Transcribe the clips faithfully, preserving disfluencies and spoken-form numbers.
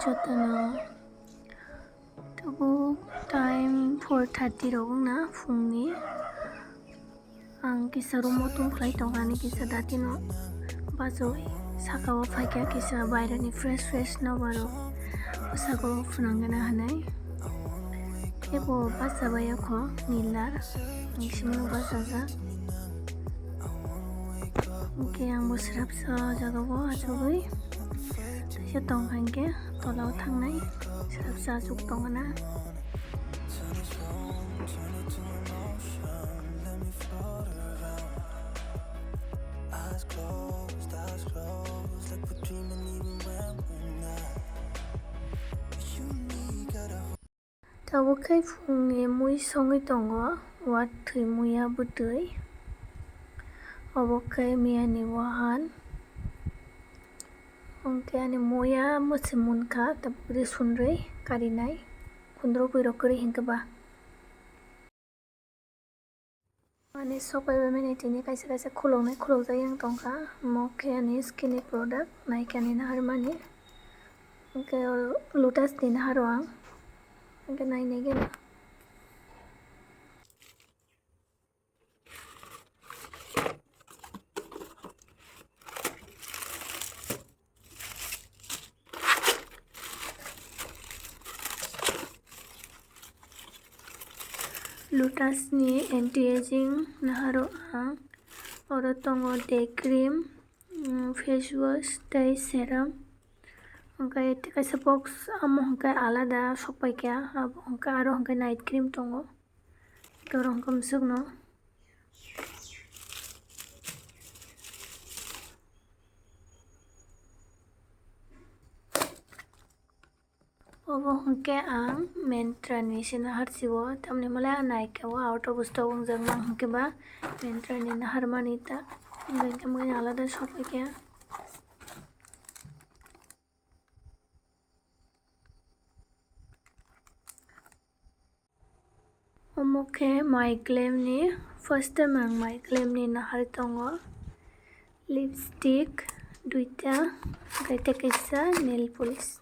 Jotono tabuk time four thirty rok wngna phungni. Ang kisa room o tong khlai tongkha, ani kisa datino bachoi saka o phaikha, kisa baireni fresh fresh nokbar o bwskango phunang gana hinwi. Kebo bacha bai o kho nilar, ang simi o bachajak. Hwnkhe ang bo swrapsa o jaga o achugwi teisa tongkha, hwnkhe tola o thangnai swrapsa achuk tongna. Tabuk khe phungni mui songwi tongo, watwi muya bwtwi. Obo khe miyani wahan. Hwnkhe ani muya mwswi munkha, tabuk ri sunrwi karinai. Khundrubwi rok kwrwi hinkhe ba. Ani sokbai bai mani tini kaisa kaisa khuloknai khulokjak yang tongkha. Omo khe ani skin ni product, naikha ni naharmani. Hwnkhe o Lotus ni naharo ang. Hwnkhe nainai gana. Lotus ni anti-aging naharo ang. Oro tongo day cream, mm, face wash tei serum. Hwnkhe tei kaisa box, amo hwnkhe alada sokpaikha, abo hwnkhe aro hwnkhe night cream tongo. Oro hwnkhe mwswkno. Obo hwnkhe ang Myntra ni se naharchi o, tamni hwnle ang naikhe o out of stock wngjak mang hwnkhe ba Myntra ni naharmani ta, hwnkhe mui alada sokpaikha. Omo khe My Claim ni, first time ang My Claim ni nahar tongo. Lipstick duita, tei tei kaisa nail polish.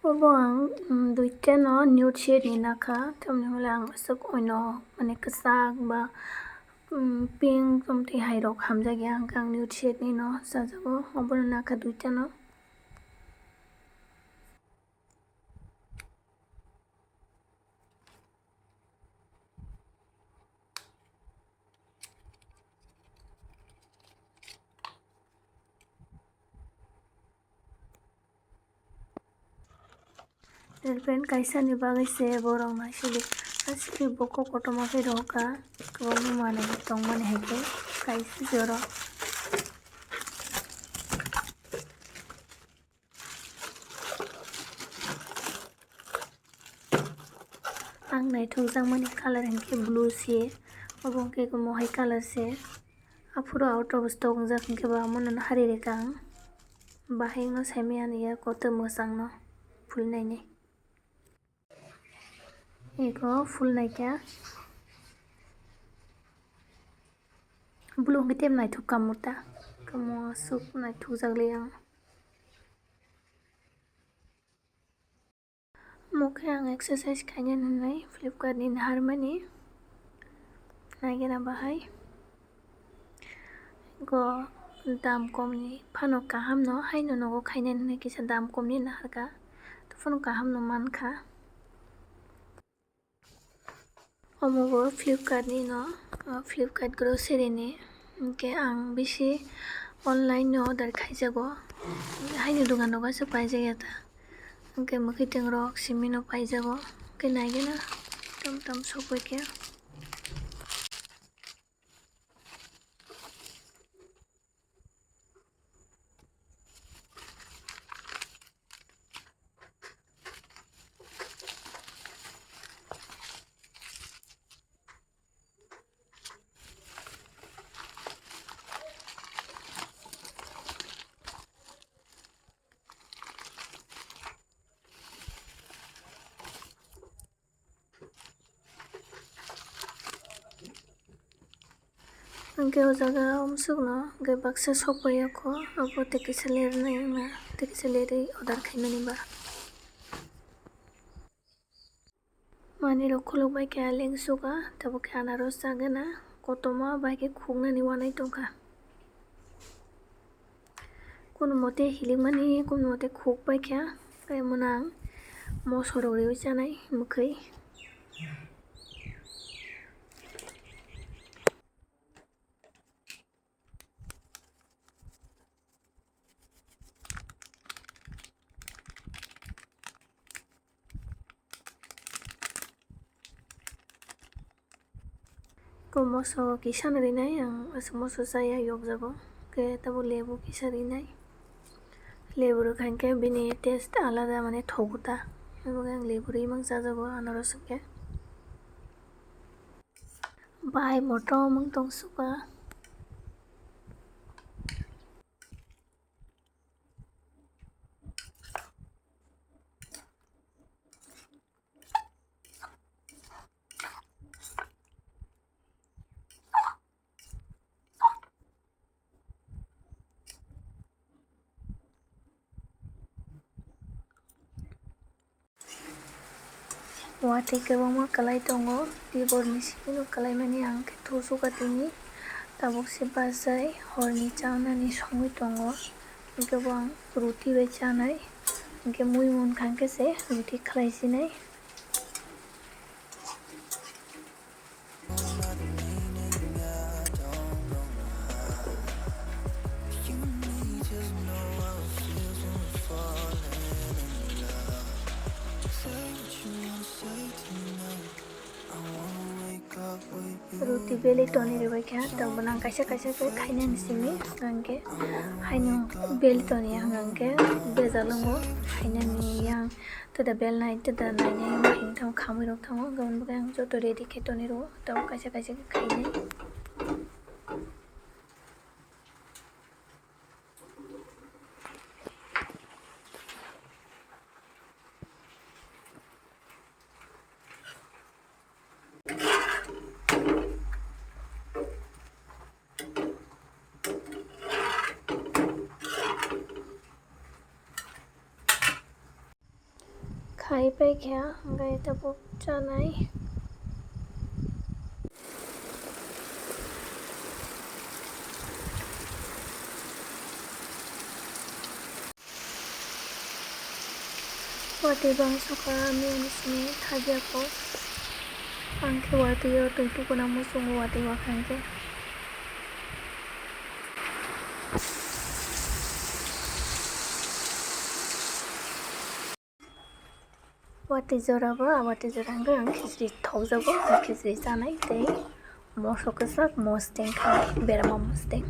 Obo ang, mm, duita no nude shade ni nakha, tamni hwnle ang aswk oino mane kwchak ba, mm, pink tongtwi hai rok hamjakya, hwnkhe ang nude shade ni no chajago, obono nakha duita no. Nail paint kaisa ni bagwi se borok naisili aswk khe bokol kotorma khe rohorkha, kwbangma manwi tongmani hai khe kaisa jora. Ang naithokjakmani colour hinkhe blue se, obo hinkhe mohai colour se. Aphuru out of stock wngjak hinkhe bo amono hari rikha ang. Bahai wngno saimanya ani ya kotor mwchangno phulnaini. Ego phulnaikha. Blue hinkhe tei naithok kha mota. Kamo aswk naithokjakli ang. Omo khe ang exercise khainani hwnwi Flipkart ni naharmani. Naigena bahai. Go dam komni phano kahamno haino nogo khainani hwnwi kisa dam komni naharkha. Phano kahamno mankha. Omo bo Flipkart ni no, o Flipkart grocery ni. Hinkhe ang bisi online no order khaijago. Haini dogan rogo aswk paijak ya ta. Hinkhe mwkhwtwng rok simi no paijago. Hinkhe naigena tam tam sokbai khe. Hwnkhe o jaga o musukno hwnkhe baksa sok pai o kho, abo tei kisa lerwi nai wngna, tei kisa lerwi order khaimani ba. Manwirok khuluk bai khe leng suka, tabuk khe anaros chagana, kotorma bai khe khuknani uanai tongkha. Kono mote hilikmani, kono mote khuk bai kha, tei mono ang moso rok riui chanai mwkhwi. Ko moso kisa no rinai, ang aswk moso chaya yokjago, khe tabuk lebu kisa rinai. Lebu rwkha hinkhe bini taste alada, mane thogo ta, abo khe ang lebu rwi mang chajago anaros hinkhe. Bai motom wng tong suka. Watwi kwbangma kwlai tongo, tiborni simi no kwlaimani ang khe thusuka tini. Tabuk se bachai horni chanani songwi tongo, hwnkhe bo ang ruti bai chanai, hwnkhe mui mankha hwnkhe se ruti khlai sinai. Ruti belai toni rwbaikha, tei bono ang kaisa kaisa khe khainani simi, hwnkhe haino belai toni hwnkhe bejal wngo, khainani yang. Tei da bel nai, tei da nainai wngkha, tamo khamwi rok tamo, hwnkhe aboni bagwi ang joto ready khe tonwi rwo, tamo kaisa kaisa khe khainai. Khai pai kha, hwnkhe tabuk chanai. Watwi bangso kha, ani simi thajak kho. Ang khe watwi o twi tukuna muchungo watwi o kha hwnkhe. Watwi jora bo, a watwi jora hwnkhe ang khichri thokjago, ang khichri chanai tei moso kwchak mosdeng kha, berama mosdeng.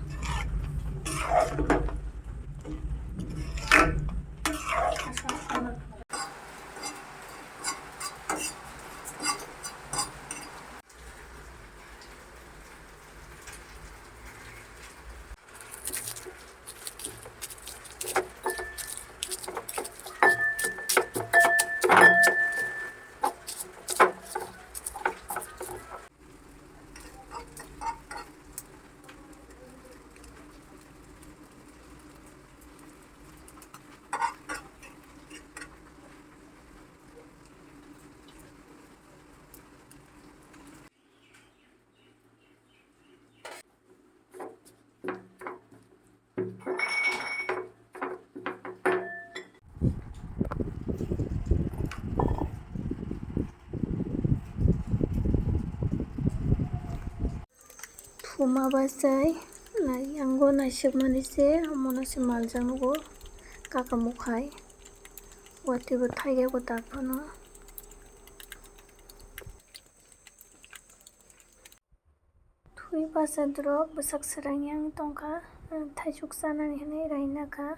Thuma bachai nai, yango naisik mani se, omono se maljak nugo kaka mukhai. Watwi bo thaiya bo tak phano. Thwi bachai dorok bwsak swrang yang tongkha, thaisuk chanani hinwi raina kha.